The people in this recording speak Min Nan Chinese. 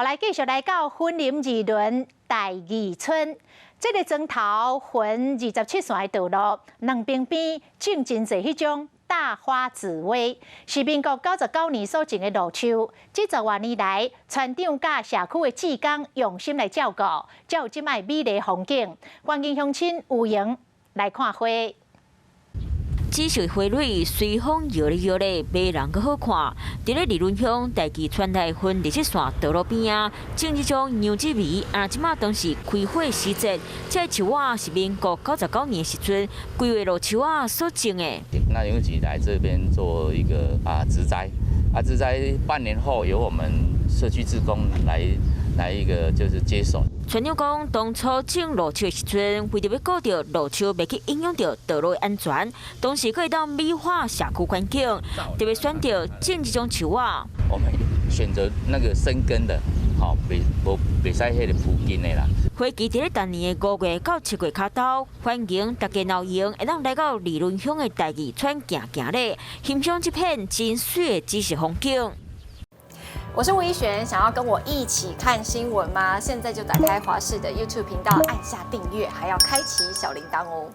來繼續來到雲林二崙大義村，這个庄頭雲27線的道路，兩邊邊種真濟彼種大花紫薇，是民國99年所種的路樹。這十外年來，村長佮社區的志工用心來照顧，才有這擺美麗風景。歡迎鄉親有閒來看花。紫色花蕊隨風搖咧搖咧，迷人閣好看。佇咧二崙鄉大義村內雲27線道路邊仔，種這種楊枝梅，啊，這馬當是開花時節。這樹仔是民國99年時陣，規劃路樹仔所種的。那楊枝來這邊做一個植栽，植栽半年後由我們社區志工來一個就是接手。村長講，當初種路樹的時陣，為著欲顧著路樹袂去影響著道路的安全，同時閣會當美化社區環境，特別選擇種這種樹仔。我們選擇那個生根的，好，袂無袂使彼个鋪根的啦。花期佇咧逐年的5月到7月跤頭，歡迎大家若有閒會當來到二崙鄉的大義村行行咧，欣賞這片真媠的紫色風景。我是吳怡璇，想要跟我一起看新聞嗎？現在就打開華視的 YouTube 頻道，按下訂閱，還要開啟小鈴鐺哦。